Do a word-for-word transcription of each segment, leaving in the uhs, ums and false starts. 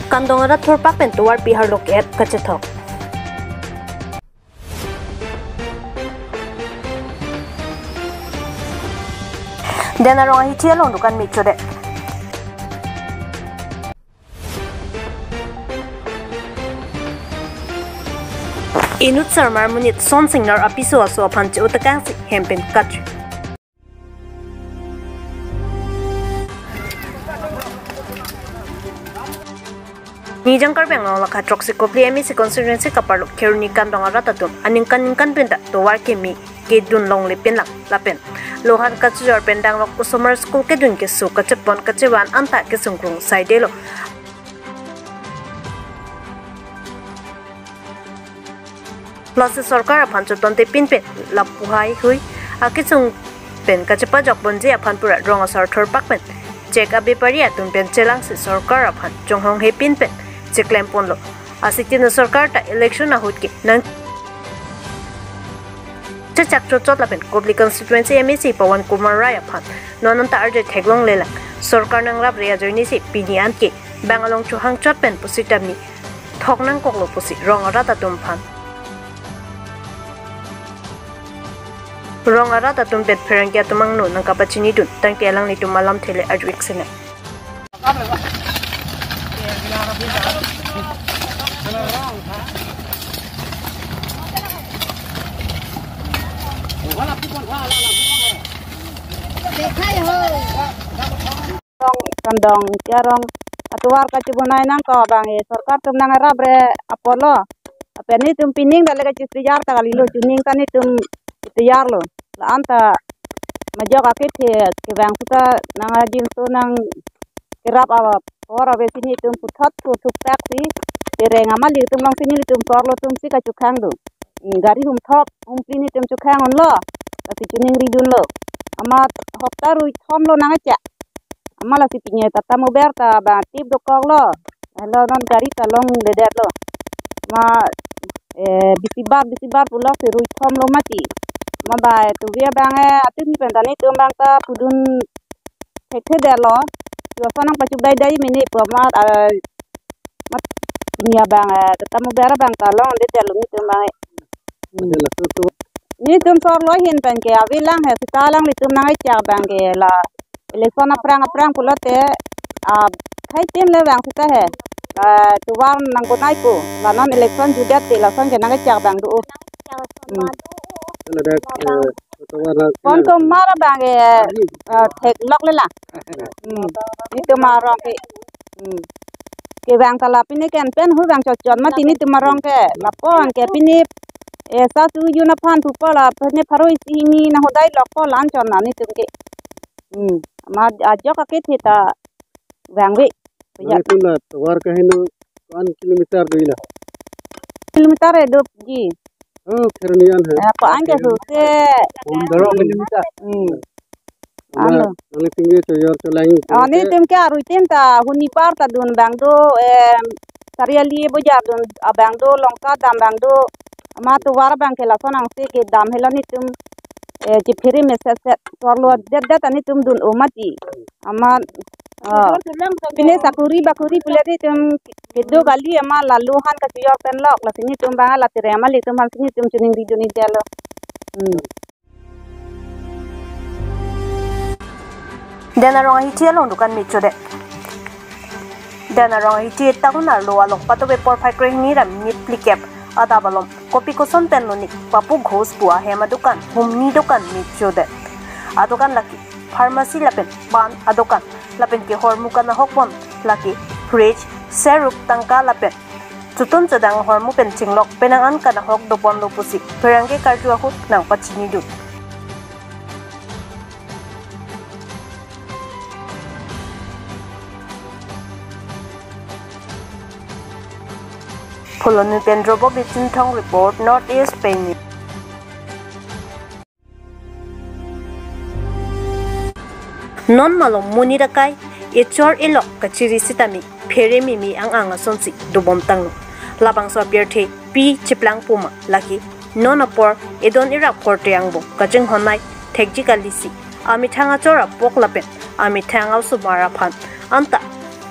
Kandong arat thurpak pen tovar pi arlo ke-et kachethok. Den arong ahithi along dukan me chodet. Inut sarmar monit Son Singnar apiso aso aphan che-otekangsi hem pen kachri. Nijang Karbi Anglong lakha throksi Kopili M A C constituency kaparlo Kheroni Kandong arat atum aningkan ningkan pen ta tovar keme kedun longle pinlang lapen lohan kachojor pen danglok osomar school kedun keso kachepon kachevan anta kesungkrung saidelo. Lasi sorkar aphan chotonte pinpen lapu haihui akesung pen kachepajok ponji aphan pura rong asar thurpak pen chek abepari atum pen chelangsi sorkar aphan chonghong he pinpen cheklem ponlo. Asitin sorkar ta election ahut ke nang chechak chochot lapen Kopili constituency M A C Pawan Kumar Rai aphan non anta arje theklonglelang, sorkar nangrapre ajoinesi pini anke bang along chohangchot pen pusitame thok nangkoklo pusi rong arat atum aphan. Rong arat atum pen pherangke atum angno nangkapachinidun tangte alanglitum alamthe le arju-ik sinang. Kandong, Kandong, Tiarong, atovar kachebonai nangkok abang e, sorkar atum nangrapre apotlo. Lapen nelitum pining dale kachiteyar ta kalilo, chuning ta nelitum chiteyarlo. La-an ta majok akethe kevang suta nang ajin so nangkerap apor avesi nelitum puthot pu thuktaksi tereng amalik atum alongsi nelitum sorlo atumsi kachokhang do. Hmm, gari humthop, humpli nelitum chokhang unlo, lasi choningridunlo. Amat hopta ruithom lo nangkechak. Amat lasi pini Tata Mobile ta bang tip dokoklo. Helo non gari ta longledetlo. Ma, eh, bisibar, bisibar puloksi ruithom lo mati. Ma bai tuvi abang e, atum ni pen ta nelitum abang ta pudun thekthedetlo. Lason nangpachubdaidai mene pu amat, ah, mat pini abang e, Tata Mobile abang ta longledetlo nelitum abang e. Hmm. Nelitum sorlo ahin pen ke avelang he sita alanglitum nangkechak abang ke la election aphrang aphrang pulote, ah, khei tin le vang sita he, ah, tovar nangbonai pu, la non election jutdet te lason ke nangkechak abang do. Hmm. Ladak, eh, tovar na Pawan Kumar abang ke, ah, thekloklelang. Hmm. Nelitum arong ke. Hmm. Kevang ta la pini ke pen hu vang chotchot mati nelitum arong ke. Lapu-an ke pini, eh, sa su yun aphan thupo la pini pharo isi hini nanghodailokpo la-an chot na nelitum ke. Hmm. Ma ajok akethe ta vangve. Ya. Nelitum la tovar kaheno ko-an kilometer do ila? Kilometer e do ji. Oh, Kheroni an he. Eh, ko-an ke suse. Pondro kilometer. Hmm. Alo. Nelitum ke chojor cholang. Ah, nelitum ke arui tin ta huni par ta dun abang do, em, Sariali bojar dun abang do, Longka dam abang do. Amat tovar abang ke lason angse kedam helo nelitum, eh, chiphere meseset sorlo det det ta nelitum dun-o mati. Amat, ah, pini sakuri bakuri pule nelitum kedo kali amat la lohan kachojor pen lok lasi nelitum abang la tereng amalik atum aphansi nelitum choningridundelo. Hmm. Den arong ahithi along dukan me chodet. Den arong ahithi Tahun arlo along patuve porphai krehini ra minit phlikep adap along kopi koson pen loni Papu Ghosh pu ahem adukan humni dukan me chodet. Adukan lake pharmacy lapen pan adukan lapen ke hormu kanahok pon lake fridge, seruk, tangka lapen chutun chudang hormu pen chinglok penang an kanahok doponlo pusi pherangke karju ahut nangpachinidun. Phuloni pen Robo Bichinthong report, North East Pei News. Non malom monit akai echor elok kachiri sitame phere mimi ang ang asonsi dobom tanglo. Labangso apirthe pi cheplang puma lake non apor edon erap korte angbong kachinghon nai thekji kalisi amethang achor apok lapen amethang a-osomar aphan anta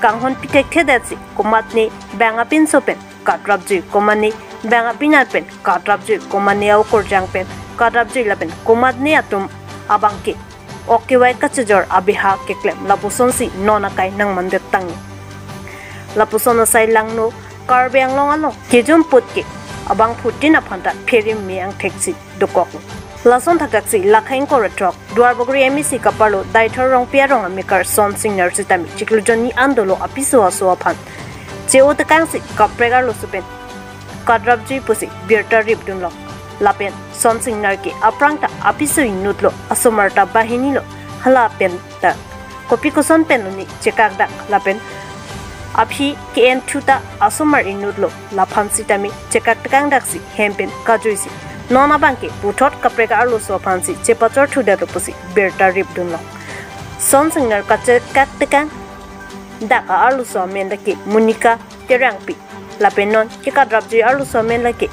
kanghon pithekthe detsi komatne bang apinso pen katrapjui, komatne bang apinar pen katrapjui, komatne a-okorjang pen katrapjui lapen komatne atum abangke ok kevai kachejor abeha keklem lapusonsi non akai nangmandet tanglo. Lapuson asai langno Karbi Anglong along kejom put ke abangphutin aphanta pherim me angthek si dokoklo. Lason thakaksi lakha ingkoi ra throk Duarbagori M A C kaparlo Daithor Rongpi arong amekar Son Singnar sitame chiklo jonni an dolo apiso aso aphan che-o tekangsi kaprek arloso pen katrapjui pusi birta ripdunlo. Lapen Son Singnar ke aphrang ta apiso inutlo, asomar ta banghini lo, hala pen ta kopi koson pen lo ne chekakdak lapen aphi ke-en thu ta asomar inutlo, laphan sitame chekak tekangdaksi hem pen kajuisi non abangke puthot kaprek arloso aphansi chepachor thudetlo pusi birta ripdunlo. Son Singnar kachekak tekang dak a-arloso amen lake Monica Terangpi lapen non kekatrapjui arloso amen lake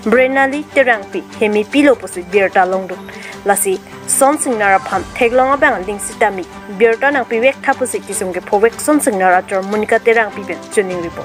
Brenali Terangpi, hemepilo pusi birta longdun. Lasi Son Singnar aphan theklong abang aling sitame birta nangpivektha pusi kesung kephovek Son Singnar achor Monica Terangpi pen choningripo.